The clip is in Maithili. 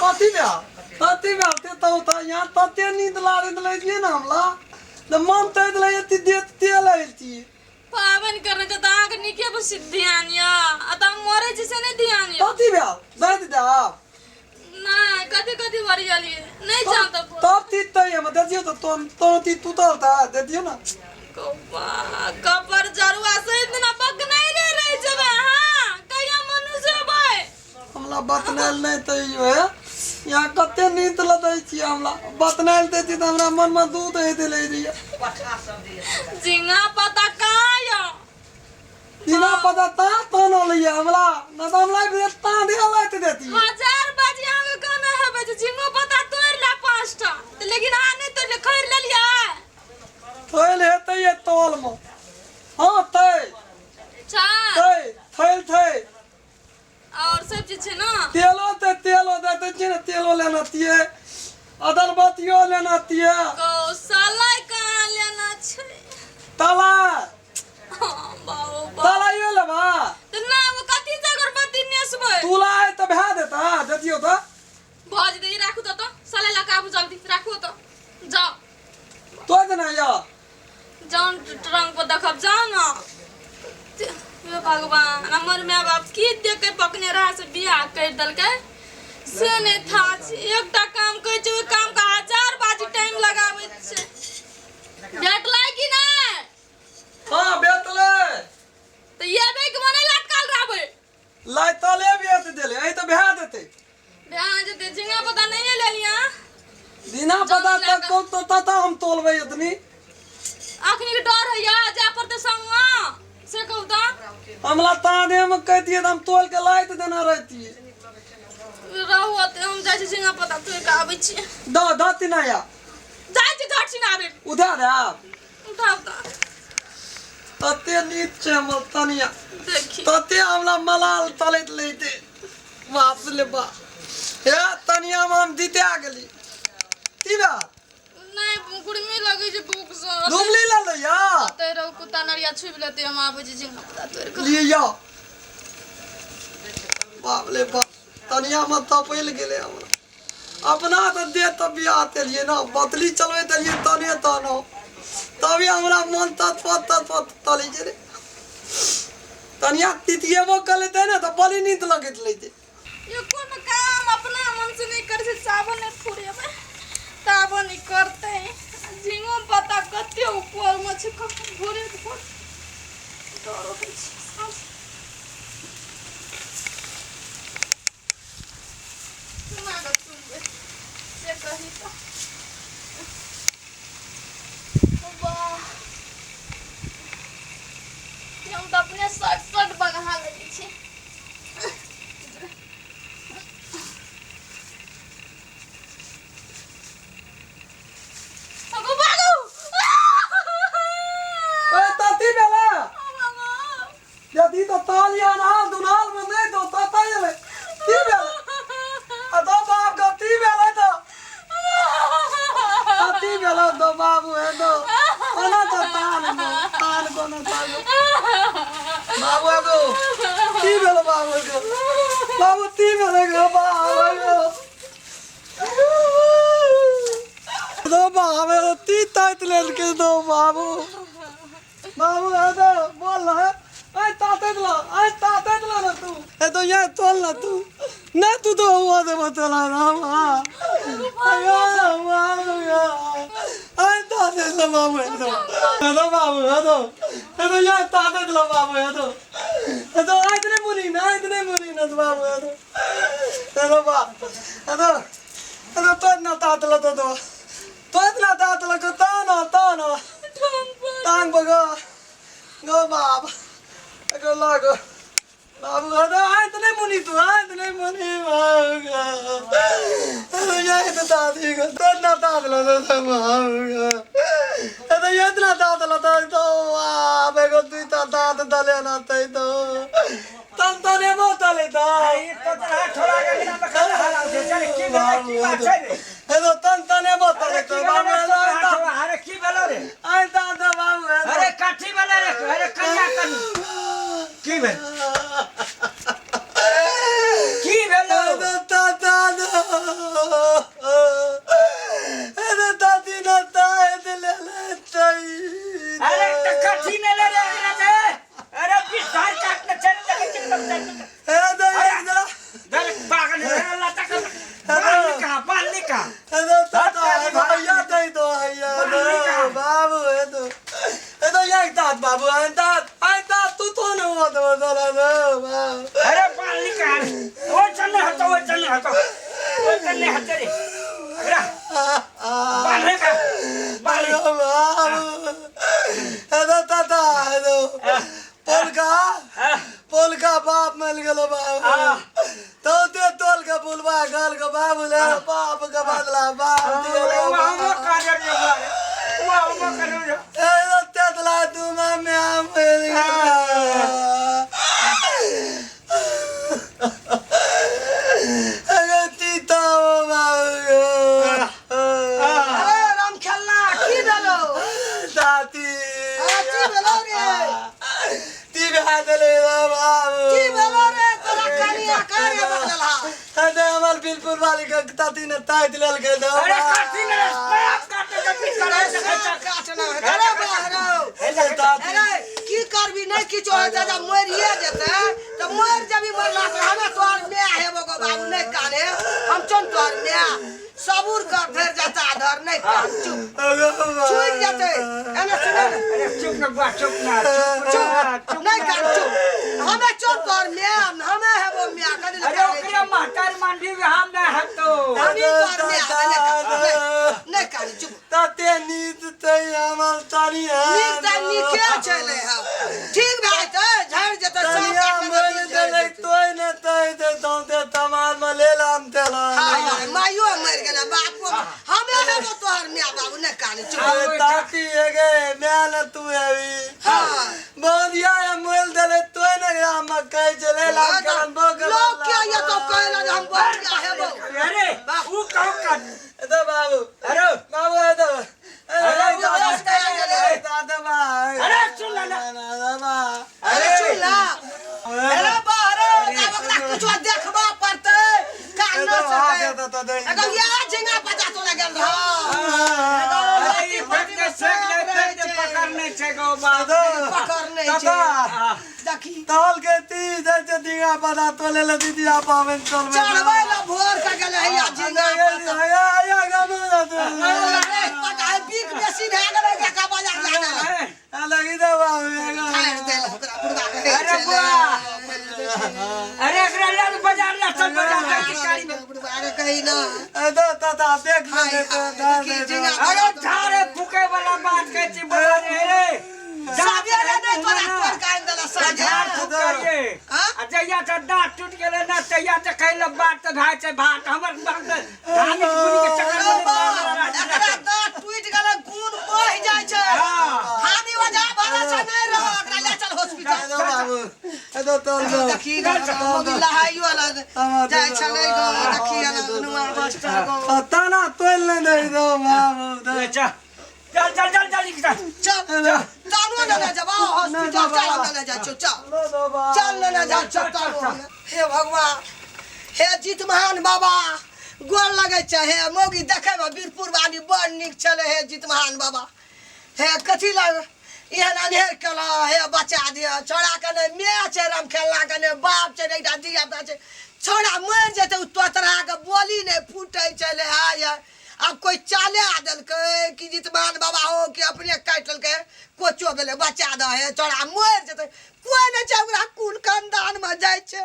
तती भए तती भए ते तो तऽ यहाँ तते नींद लागैत रहै छियै ने हमरा तऽ मन तैत रहै एते देत तेल अइतियै पाबनि करने छै तऽ अहाँके नीके पर ध्यान यऽ आ तऽ हम मरै छी से नहि ध्यान यऽ कथी भेल दैत देब नहि कथी कथी बरियलियै नहि जान तऽ तब तीत तऽ हम देखियौ तऽ तो तो तीत तुतल तऽ देखियौ ने कपर जरुआ से दिना बकनाइ रे रहि जेबै अहाँ कहिया मनुष्य हेबै हमरा बतनायल नहि तैयो हे यहाँ कते नींद लदै छियै हमरा बतनायल दै छी तऽ हमरा मनमे दूध होइत लै रहियै झिंगा पता कहाँ यऽ बिना पता ता तन लैया हमरा न तऽ हमरा भी ता दे लाइत देती हजार बाजी अहाँके कहना हेबै जे झिंगो पता तोड़ि ले 5टा तऽ लेकिन अहाँ नहि तोड़ले खैर लेलियै थैल हेतै ये तोल मे हाँ तै छै तै थैल थै और सब चीज छै ना तेलो ते तेलो दे दै छियै ने तेलो लेना तिये अगरबत्तियो लेना तिये कौशला कहाँ लेना छै ताला हाँ, बाबू बाबू तालाइयो लेबा तऽ ना वो कथी से अगरबत्ती नेसबै तुला आइ तऽ भए देता देतियो तऽ भऽ जेतै ई राखू तऽ तऽ साले लऽ कऽ आबू जल्दी राखू तऽ जाउ तो देना या जाउ ट्रंक पर देखब जाउ ने हे भगवान हमर माय बाप की देख के पकने रहा से बियाह कर देलकै से नहि था एकटा काम कहै छै ओहि काम के हजार बाजी टाइम लगाबै छै भेटलै कि नहि हाँ बेतले तऽ एबै कि मने लटकल रहबै लाइ तले बेच देले अहि तऽ भए देतै भए जेतै झिंगा पता नहीं लेलियै बिना पता तक तो तो तता हम तोलबै एतनी अखनी के डर होइया जाय पड़तै संगवा से कहू तऽ हमला ताने में कह दिए हम तोल के लाइत देना रहती रहू ओतै हम जाइ छी झिंगा पता तोड़ि कऽ आबै छी द द तिना या जाइ छी झट छिना आबै उठा दे आब उठाउ तऽ तते नीक छै हमर तनिया देखी तते हमरा मलाल तलैत लैते बाप ले बाप हे तनिया मे हम जीते गेली की बात नहि गुड़मी लगै छै भूख सँ डुमली लऽ लैया ओतै रहू कुत्ता नरिया छुबि लेतै हम आबै छी झिंगा पता तोड़ि कऽ लिए या बाप ले बाप तनिया मे तपैल गेलै हमरा अपना तऽ दे तऽ बियाह तेलिए ना बतली चलबैत एलिए तने तनो तभी हमरा मन तत्पत तत्पत तली गेलै तनिया तितियेबो कर लेतै ने तऽ बड़ी नीक लगैत लेतै ये कोनो काम अपना मन से नहीं करे छै साबन नहीं फुरेबै ताबन नहीं करतै झिंगो पता कते ऊपर में छै कखन भोरे भोर डर होइ छै केना कऽ चुनबै से कही तऽ वाह हम तऽ अपने शर्ट शर्ट बन्हा लै छी अगो भागो ए ताती बेला यदि तो तालिया नाल दुनाल में नहीं तो ताता ये ती बेला आ दो बाप का ती बेला तो ती बेला दो बाबू है दो कोना तो तान नो तान कोना तान बाबू है दो ती बेला बाबू को बाबू ती बेला गो बाबू गो दो बाबू ती तात लेलके दो बाबू बाबू है तो बोल ना है आई ताते ला आई ताते ला ना तू ए तो ये तोल ना तू ना तू तो हुआ दे बतला ना हां अयो बाबू आई ताते ला बाबू है तो है तो बाबू है तो है तो ये ताते ला बाबू है तो है तो आई इतने मुरी ना इतने मुरी ना बाबू है तो है तो बा है तो है तो तो ना ताते ला तो तो तो इतना ताते ला को ताना ताना टांग बगा गो बाप गो लागो बाबू अरे आय तो नहीं मुनी तू आय तो नहीं मुनी बाबू अरे ये तो दादी को तो ना दाद लो तो बाबू अरे ये तो ना दाद लो तो तो बाप गो तू तो दाद दले ना तो तो तन तने मो तले तो ई तो तोरा ठोरा के बिना में खाना हराउ छै चल की भेलै की बात छै रे ए तो तन तने मो तले अरे तो की बाबू भेलै तोरा ठोरा अरे की भेलो रे आय दादा बाबू अरे काठी भेलै रे अरे कन्या कन की भेल की भेलो दादा दादा का हेलो ताता हेलो हैया दे दो हैया दो बाबू हे दो हे दो एक दांत बाबू आई दांत आई दांत तू तो न हुआ दो दो दो बाबू अरे बाल निकाल ओ चलने हटो ओ चलने हटो ओ चलने हटे रे अगरा बाल रे का बाल हेलो बाबू हेलो ताता हेलो पोलका पोलका बाप मिल गेलो बाबू तो ते तोल के पुलवा गल के बाबू ले बाप के बदला बाप दिए वो हम कर रे वो हम कर रे ए तेतला तू मैं मिल गेलो अरे तीता बाबू अरे राम खेलना की भेलो दाती अरे की भेलो रे ती भा देले रे बाबू की भेलो रे तोरा कनिया करे बदल हा अरे हमर बिलपुर वाली के ताती ने ताइत लेल के दो अरे काटी ने साफ काटे के पीछे रे काटना है अरे बाहरो ताती अरे की करबी नहीं किछो हेतै जब मरिए जेतै तऽ मरि जेबी मरला से हमे तोहर माय हेबो गो बाबू नहीं काने हम चन तोहर माय सबूर कर धरि जाता धर नहीं कान चुप छुटि जेतै एने सुन अरे चुप ना बुआ चुप ना चुप चुप नहीं कान चुप हमे चन तोहर माय हमे हेबो माय कनी अरे ओकरे महतार मांडी में हम ना हटो हमी तोहर माय हेबै, नहीं कान नहीं कान चुप ताते नीत ते हमर तानी है नीक तऽ नीके छलै हँ ठीक भए जेतै झड़ि जेतै सब तनिया काटने मर तऽ देले झड़ि जेतै। तोय ने तय दे तो ते तमार में ले लाम तेला हाय हाय माइयो मरि गेलै बापो हमे हेबो तोहर माय बाबू नहि कानी चुप अरे ताती है गे मैं न तू है हाँ। बोलिया या मोल देले तोय ने राम कह चले लाम करन बो लोग के ये तो कहला जे हम बढ़िया हेबो अरे ऊ कहू का दो बाबू अरे बाबू ए दो अरे, अरे दादा बा अरे सुन ना दादा बा अरे चुप ना अरे बाहरे आब ओकरा किछो देखबा पड़तै कान न सकै एगो या झिंगा पचा तोरा गेल रह अरे ई फेंक दे फेंक दे फेंक दे पकड़ने छै गो बाप पकड़ने छै देखी तौल के ती जाय छै दिगा पदा तोले ले दीदी आप आवेन चल में चढ़बै ला भोर के गेलै हैया झिंगा पता आया आया गमो अरे पता है बीक बेसी भए गेलै का बाजार लए गेलै आ लगी दे बाबू फाड़ि देलक ओकरा बुढ़बा के अरे बुआ अरे एकरा ले बाजार ले चल बाजार ले के गाड़ी में बुढ़बा के कही ना ए दो ताता देख हाय, ले तो हाय, दादा देखी झिंगा अरे झाड़े फूके वाला बात कहै छी बोला रे रे साबेरे नहि तोरा तोड़ के आनि देलक साझे झाड़ फूक करिए हाँ? आ जहिया से दाँत टूट गेलै ना तहिया से खैले बात तऽ भए छै भात हमर बात धार्मिक गुरु के चक्कर अरे में बा, बात एकरा दाँत टूटि गेलै खून बहि जाइ छै हाँ। हानि वजह भरोसा नहि रह ओकरा ले चल हॉस्पिटल दो बाबू ए दो तोल दो देखी मोगी लहाइयो लग जाइ छलै गो देखी नुआ मास्टर गो पता ना तोल ने दे दो बाबू दो चल चल चल चल चल चल चल तानो ने जब हॉस्पिटल चल हम ने जाइ छियौ चल दो बाबू चल ने जा चल तानो हे भगवान हे जीत महान बाबा गोर लगै छै हे मौगी देखैमे वीरपुर वाली बड़ नीक छलै हे जीत महान बाबा हे कथी लग एहन अन्हेर केलह हे बचा दिअ छौड़ाके नहि माय छै राम खेलनाके नहि बाप छै नहि एकटा धिया पुता छै छौड़ा मरि जेतै ओ तोतराके बोली नहि फूटै छलै हाय हाय आब कोइ चाले आ देलकै कि जितमान बाबा हो कि अपने काटि लेलकै कोचो भेलै बचा दह हे छौड़ा मरि जेतै कोइ नहि छै ओकरा कुल खानदानमे जाइ छै।